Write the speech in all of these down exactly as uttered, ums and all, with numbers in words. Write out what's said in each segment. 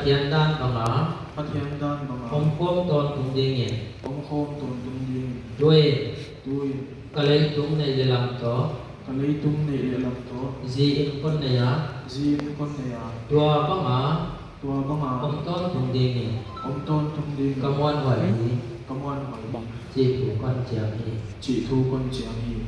Pathian dan banga, Pathian dan banga, omkhawm tawntung dingin, omkhawm tawntung dingin, tu-in, tu-in, ka leitung neih le lam tawh, ka leitung neih le lam tawh, zi-in kon nei a, zi-in kon nei a, tua banga, tua banga, om tawntung dingin, om tawntung dingin, ka muanhuai hi, ka muanhuai hi, cih thu kon ciam hi, cih thu kon ciam hi.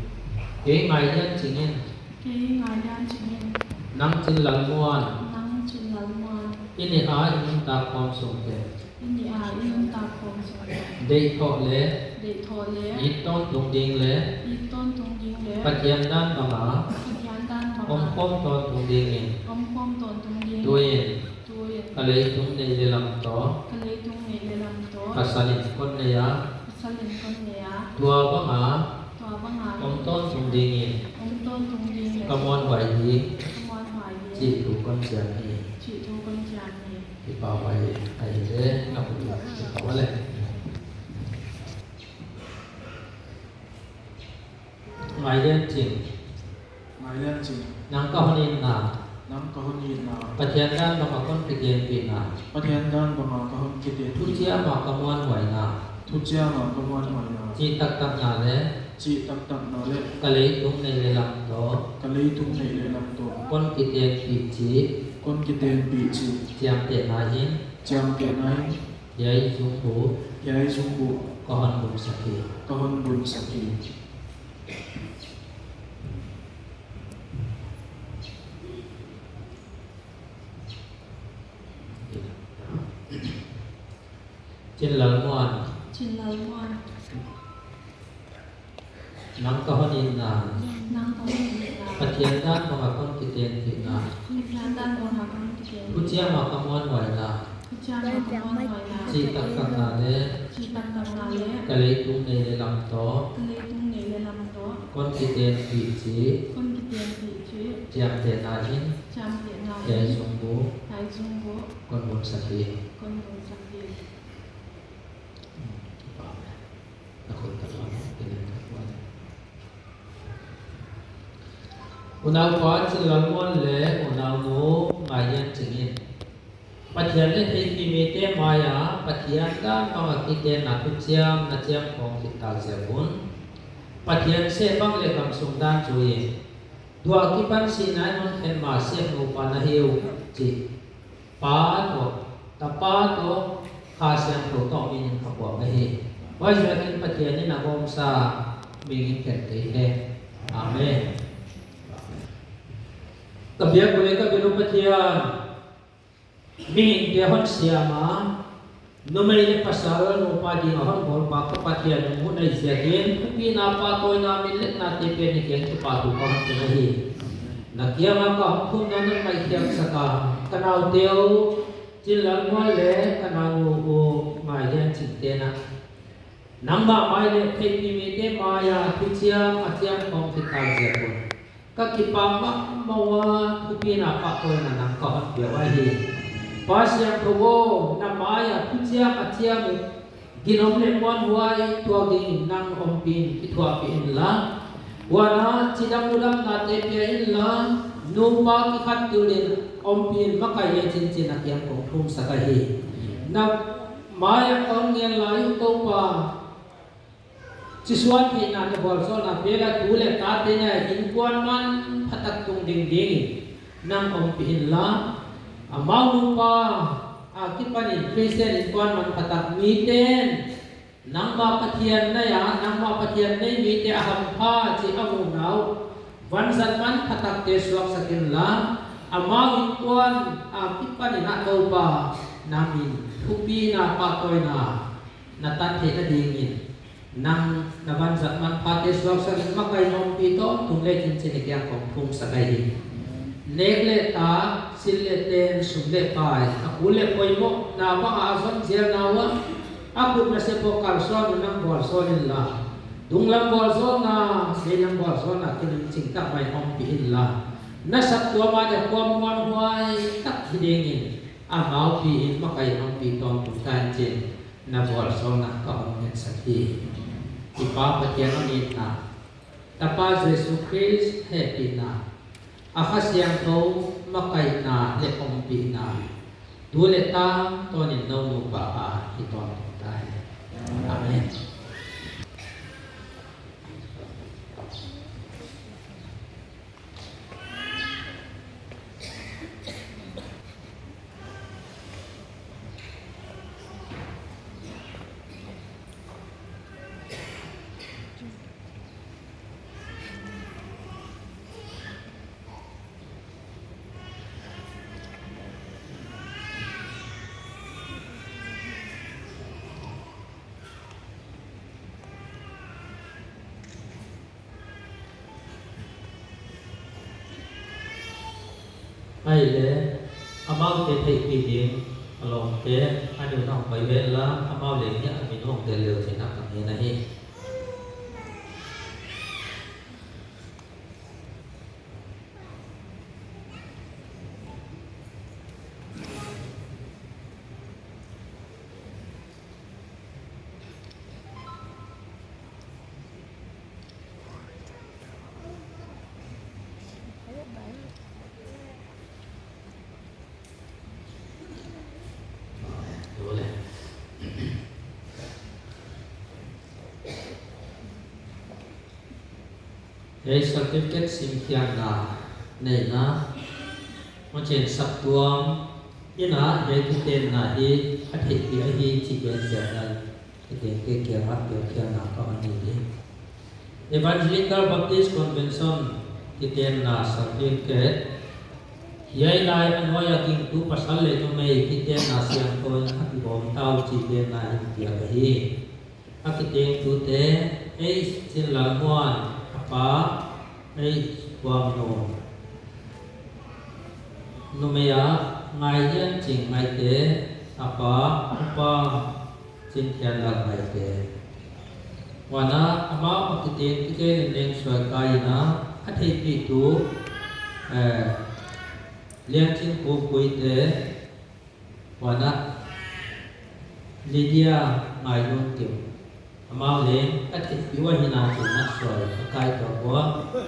Kei Ngai Lian Cing in, kei Ngai Lian Cing in, nang Cin Lal Muan, nang Cin Lal Muan, i nih a i nuntak khawm sung teng, i nih a i nuntak khawm sung teng, deih thawh le, deih thawh le, it tawntung ding le, it tawntung ding le, Pathian dan banga, Pathian dan banga, omkhawm tawntung dingin, omkhawm tawntung dingin, tu-in, tu-in, ka leitung neih le lam tawh, ka leitung neih le lam tawh, pasal in kon nei a, pasal in kon nei a, tua banga, tua banga, om tawntung dingin, om tawntung dingin, ka muanhuai hi, ka muanhuai hi, cih thu kon ciam hi, cih thu kon ciam hi. Kipahhuai ahi ve, na kut uh kipah le. Ngai Lian Cing. Ngai Lian Cing. Nang ka hon itna, nang ka hon itna, Pathian dan banga kon kitenpihna, Pathian dan banga ka hon kitenpihna, thuciam a ka muanhuaina, thuciam a ka muanhuaina, cih taktakna le, cih taktakna le, ka leitung neih le lam tawh, ka leitung neih le lam tawh, kon kitenpih cih, kon kitenpih cih, ciamtehna in, ciamtehna in, hiai zungbuh, hiai zungbuh, ka hon bunsak hi, ka hon bunsak hi. Cin Lal Muan. Cin Lal Muan. Nang ka hon itna. Nang ka hon itna. Pathian dan banga kon kitenpihna. Pathian dan banga kon kitenpihna. Thuciam a ka muanhuaina, thuciam a ka muanhuaina, cih taktakna le, cih taktakna le, ka leitung neih le lam tawh, ka leitung neih le lam tawh, kon kitenpih cih, kon kitenpih cih, ciamtehna in, ciamtehna in, hiai zungbuh, hiai zungbuh, kon bunsak hi, kon bunsak hi. Unaupa Cin Lal Muan le unaunu Ngai Lian Cing in Pathian le theipi mite mai-a Pathian dan banga kitenna thuciam na ciam khawm khit tak ziak un, Pathian seh bang le gamsung dan zui in, tua kipan sihna in hon khen ma siap nupa na hi uh cih Pa tawh, Tapa tawh, Kha Siangtho tawh min in ka puak ahi. Huai ziakin Pathian in a gawmsa min in khen kei hen. Amen. Ka biak uh le ka biak uh Pathian, mihingte hon siam a, numei le pasal nupa dinga hon bawlpa ka Pathian, nong hun ahi ziakin thupina pahtawina minletnate pian hi keng, kipahthu ka hon pia ahi. Na kianga ka hong thumna nong ngaihkhiatsak a, ka naute uh Cin Lal Muan le ka naunu uh Ngai Lian Cing te na, nangmah mai le theipi mite mai-a thuciam a ciam khawm khit tak ziak un, ka kipak mahmah a, thupina pahtawina nang ka hon pia uh ahi. Pa Siangtho aw, na mai-a thuciam a ciam uh ginom le muanhuai tuak dingin nang ompih in, kithuahpih inla, huan a cidam ludamnate pia inla, nupa kikhat tul in ompih in, makaih le cincin a kiang kong thumsak ahi. Na mai-ah ka hong ngen lai uh Topa, cisuan theihna, na vualzawlna pia inla, tu le tate na innkuan manphatak tung ding dingin nang ompih inla, amau nupa a kipanin Khristian innkuan manphatak mite in nangmah Pathian nei a, nangmah Pathian nei mite a hampha cih a muhna uh vanzat manphatakte suaksak inla, amau innkuan a kipanin ah Topa, na min thupina pahtawina na tan theih nadingin nang na vanzat manphate suaksak in, makaih in ompih tawntung le cincin i kiang kong thumsak ahi. Nek le tak, sil le ten, sum le pai, a kul le poimawhna banga a zon zelna uh a, a khut nasep uh kalsuan uh nang vualzawl inla, dunglam vualzawlna, veilam vualzawlna tuni in cingtak mai ompih inla, na saptuam a dia khuam muanhuai tak hi dingin amau pi in makaih in ompih tawntung ta in ci-in na vualzawlna ka hong ngetsak hi. I Pa Pathian hong itna, Tapa Jesu Khrist hehpihna, a Kha Siangtho makaihna le ompihna, Tu le tangtawnin no nupa a hi tawntung ta hen. Amen. Ahih leh amaute theihpih ding a lawmte a nunah hong pai ve inla, amau leng hiah a min hong tel leu cihna ka ngen ahi. Hei, certificate simkhiatna neihna, macin saptuam inn ah hei kitenna hi a theihpih ahi cih bek ciangin kiteng te kiangah piakkhiatna ka hon nei ding. Evangelical Baptist Convention kitenna certificate, hiai lai a nuai a gingtu pasal le numei kitenna siangtho in a kibawm ta uh cih tenna in piak ahi. A kitengtute, H. Cin Lal Muan, a pa, H. Kuam Num. Numei ah Ngai Hian Cing Ngaite, a pa, Upa Cin Thian Lal Ngaite. Huan ah amau a kitengte ken in leng suai kai in ah, a theihpihtu, eh, Lian Cin Kum Puite, huan ah Lydia Ngai Lun Kim, amau leng a theihpih uh ahihna cih in ah suai ka kai tuak uh a,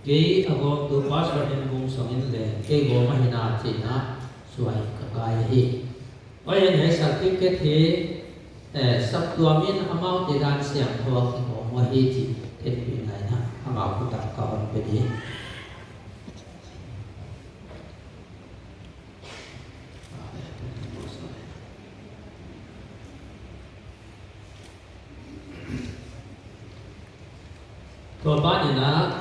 kei a gawmtu Pastor N. Vung Song in leng kei gawm ahihna cih in ah suai ka kai ahi. Huai in hei certificate hi, eh, saptuam in amaute dan siangtho a kibawm uh ahi cih theihpihna in ah amau khut ah ka hon pe ding. Tua ban in ah